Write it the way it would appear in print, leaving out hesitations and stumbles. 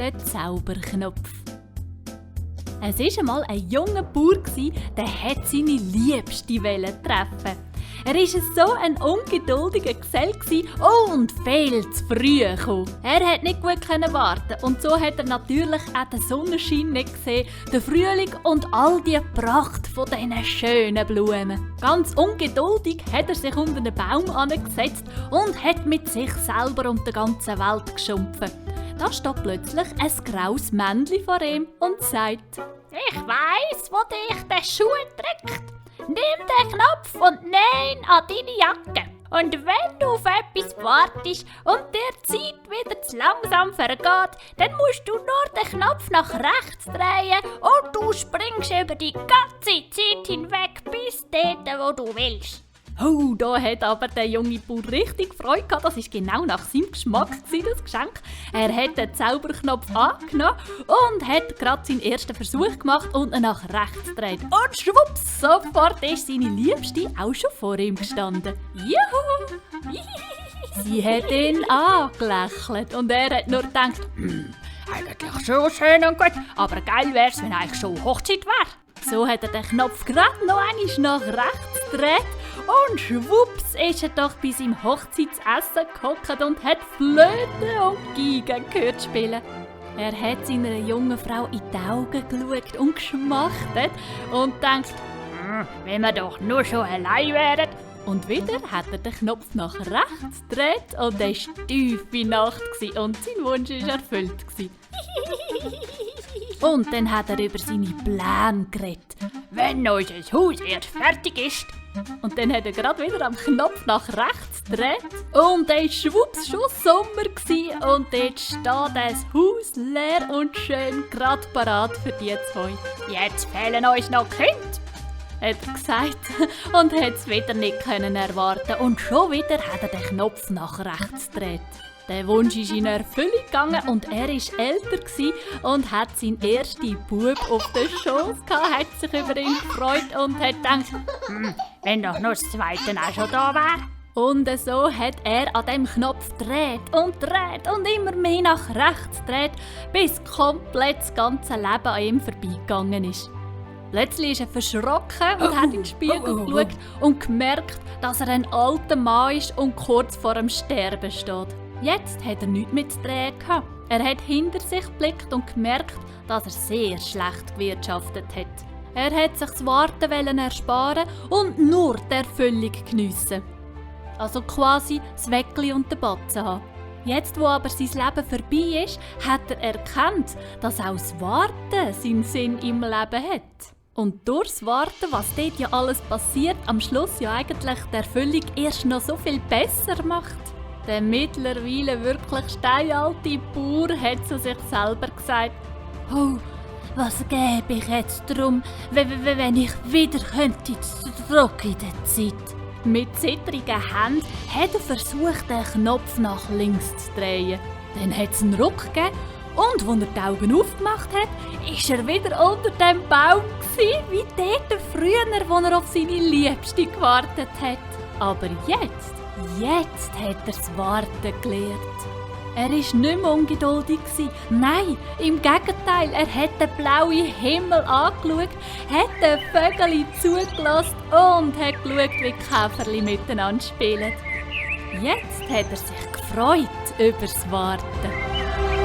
der Zauberknopf. Es war einmal ein junger Bauer, der wollte seine Liebste treffen. Er war so ein ungeduldiger Gesell und viel zu früh gekommen. Er konnte nicht gut warten und so hat er natürlich auch den Sonnenschein nicht gesehen, den Frühling und all die Pracht von diesen schönen Blumen. Ganz ungeduldig hat er sich unter einen Baum angesetzt und hat mit sich selber und der ganzen Welt geschumpfen. Da steht plötzlich ein graues Männchen vor ihm und sagt: Ich weiss, wo dich der Schuh drückt. Nimm den Knopf und näh ihn an deine Jacke. Und wenn du auf etwas wartest und dir die Zeit wieder zu langsam vergeht, dann musst du nur den Knopf nach rechts drehen und du springst über die ganze Zeit hinweg bis dort, wo du willst. Oh, da hat aber der junge Bauer richtig Freude gehabt. Das war genau nach seinem Geschmack, das Geschenk. Er hat den Zauberknopf angenommen und hat gerade seinen ersten Versuch gemacht und ihn nach rechts gedreht. Und schwupps, sofort ist seine Liebste auch schon vor ihm gestanden. Juhu! Sie hat ihn angelächelt und er hat nur gedacht, eigentlich so schön und gut, aber geil wär's, wenn eigentlich schon Hochzeit wäre. So hat er den Knopf gerade noch einmal nach rechts gedreht und schwupps ist er doch bei seinem Hochzeitsessen gehockt und hat Flöte und Geige gehört spielen. Er hat seiner jungen Frau in die Augen geschaut und geschmachtet und denkt, wenn wir doch nur schon allein wären. Und wieder hat er den Knopf nach rechts gedreht und es war tiefe Nacht und sein Wunsch war erfüllt. Und dann hat er über seine Pläne geredet. Wenn unser Haus erst fertig ist. Und dann hat er gerade wieder am Knopf nach rechts gedreht. Und dann war schwupps schon Sommer und dort steht das Haus leer und schön gerade parat für die zwei. Jetzt fehlen uns noch Kinder, hat er gesagt und hat es wieder nicht erwarten. Und schon wieder hat er den Knopf nach rechts gedreht. Der Wunsch ist in Erfüllung gegangen und er war älter und hat seinen ersten Bub auf den Schoß gehabt, hat sich über ihn gefreut und hat gedacht, wenn doch nur das Zweite auch schon da wäre. Und so hat er an dem Knopf gedreht und immer mehr nach rechts gedreht, bis komplett das ganze Leben an ihm vorbeigegangen ist. Plötzlich ist er verschrocken und hat in den Spiegel geschaut und gemerkt, dass er ein alter Mann ist und kurz vor dem Sterben steht. Jetzt hat er nichts mehr zu drehen gehabt. Er hat hinter sich geblickt und gemerkt, dass er sehr schlecht gewirtschaftet hat. Er hat sich das Warten ersparen und nur die Erfüllung geniessen. Also quasi das Weckli und den Batzen haben. Jetzt, wo aber sein Leben vorbei ist, hat er erkannt, dass auch das Warten seinen Sinn im Leben hat. Und durchs Warten, was dort ja alles passiert, am Schluss ja eigentlich die Erfüllung erst noch so viel besser macht. Der mittlerweile wirklich steinalte Bauer hat zu sich selber gesagt, «Oh, was gäbe ich jetzt drum, wenn ich wieder könnte zurück in der Zeit?» Mit zittrigen Händen hat er versucht, den Knopf nach links zu drehen. Dann hat es einen Ruck gegeben und als er die Augen aufgemacht hat, war er wieder unter dem Baum wie dort früher, wo er auf seine Liebste gewartet hat. Aber jetzt hat er das Warten gelernt. Er war nicht mehr ungeduldig. Nein, im Gegenteil, er hat den blauen Himmel angeschaut, hat den Vögeln zugelassen und hat geschaut, wie die Käferchen miteinander spielen. Jetzt hat er sich gefreut über das Warten.